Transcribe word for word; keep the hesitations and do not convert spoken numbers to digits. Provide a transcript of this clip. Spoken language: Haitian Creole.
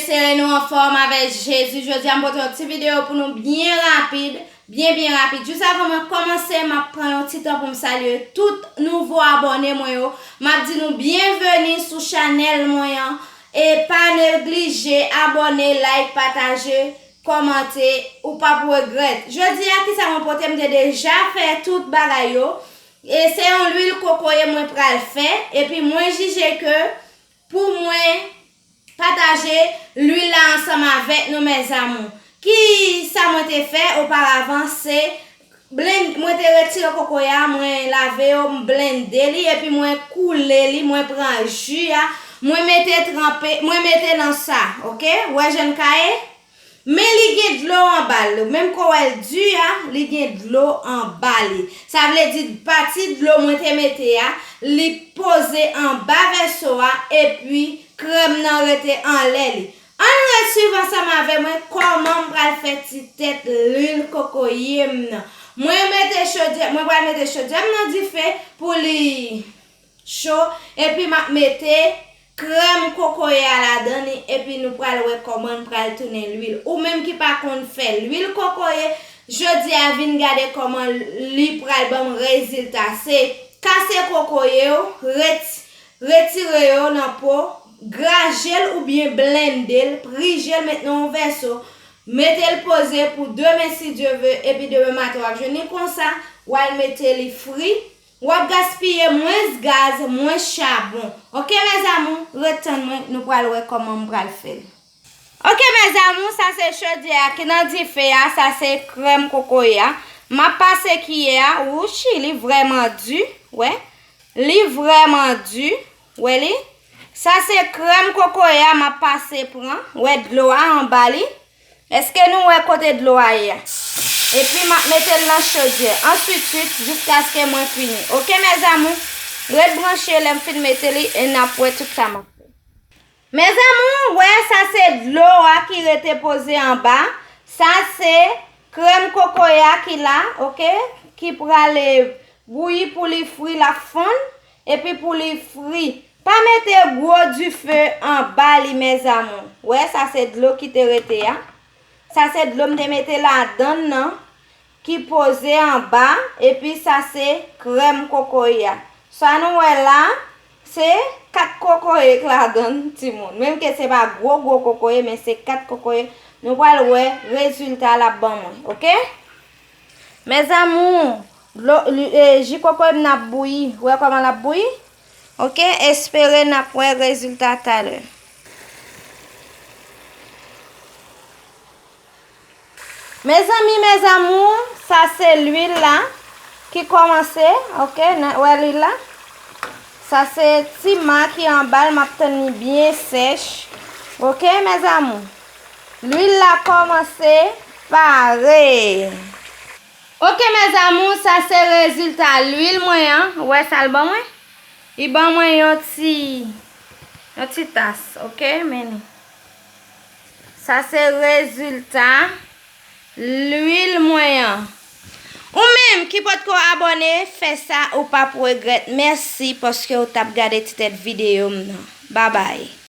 Sere nou anfòm avèk Jezi. Jodi a m pote yon ti videyo pou nou byen rapid, byen, byen rapid. Jis avan mwen kòmanse, m ap pran yon ti tan pou m salye tout nouvo abòne mwen yo. M ap di nou byenveni sou chanèl mwen an. E pa neglije abòne, like, pataje, kòmante, ou p ap regrèt. Jodi a, kisa mwen pote? M te deja fè tout bagay yo. E se yon lwil kokoye mwen pral fè. Epi mwen jije ke pou mwen pataje lwil la ansanm avèk nou, mes amours. Ki sa mwen te fè oparavan, se blen-, mwen te retire kokoye a, mwen lave yo, m blende li, epi mwen koule li, mwen pran ji a, mwen mete tranpe, mwen mete nan sa, oke? Wè jan l ka ye? Men li gen dlo anba l. Menm ke w wè l di a, li gen dlo anba li. Sa vle di pati dlo mwen te mete a, li poze anba vèso a, epi krèm nan rete anlè li. Ann ret swiv ansanm avè mwen kòman m pral fè ti tèt lwil kokoye m nan. Mwen mete chodyè, mwen pral mete chodyè m nan dife pou li cho, epi m ap mete krèm kokoye a ladan li, epi nou pral wè kòman l pral tounen lwil. Ou menm ki pa konn fè lwil kokoye, jodi a vin gade kòman li pral ban m rezilta. Se kase kokoye yo, ret-, retire yo nan po, graje l oubyen blende l, prije l, met nan yon vèso, mete l poze pou demen si Dye ve, epi demen maten w ap jwenn li konsa, w al mete li fri. W ap gaspiye mwens gaz, mwens chabon. Oke, mes amours, ret tann mwen, nou pral wè kòman m pral fè l. Oke, mes amours, sa se chodyè a ki nan dife a, sa se krèm kokoye a. M ap pase kiyè a, wouchi, li vrèman di, wè. Li vrèman di, wè li. Sa se krèm kokoye a, m ap pase pran, wè dlo a anba li. Èske nou wè kote dlo a ye a? Epi m ap mete l nan chodyè. Answit, swit, jiskaske mwen fini. Oke, mes amours? Ret branche lè m fin mete li e n ap wè tout sa m ap fè. Mes amours, wè, sa se dlo a ki rete poze anba. Sa se krèm kokoye a ki la, oke? Ki prale bouyi pou li fri, l ap fonn, epi pou li fri. Pa mete gwo dife anba li, mes amours. Wè, sa se dlo ki te rete a. Sa se dlo m te mete ladan l nan, ki poze anba, epi sa se krèm kokoye a. Sa nou wè la, se kat kokoye k ladan l, timoun. Menm ke se pa gwo, gwo kokoye, men se kat kokoye. Nou pral wè rezilta l ap ban mwen, oke? Mes amours, dlo, li, e, ji kokoye m nan ap bouyi. Wè kòman l ap bouyi? Oke, espere n ap wè rezilta talè. Mezanmi, mes amours, sa se lwil la ki kòmanse, oke, n wè lwil la. Sa se ti ma ki anba l, m ap tann li byen sèch. Oke, mes amours. Lwil la kòmanse pare. Oke, mes amours, sa se rezilta lwil mwen an. Ou wè sa l ban mwen? Li ban mwen yon ti, yon ti tas, oke, men li. Sa se rezilta lwil mwen an. Ou menm ki potko abòne, fè sa, ou p ap regrèt. Mèsi paske w t ap gade ti tèt videyo m nan. Babay.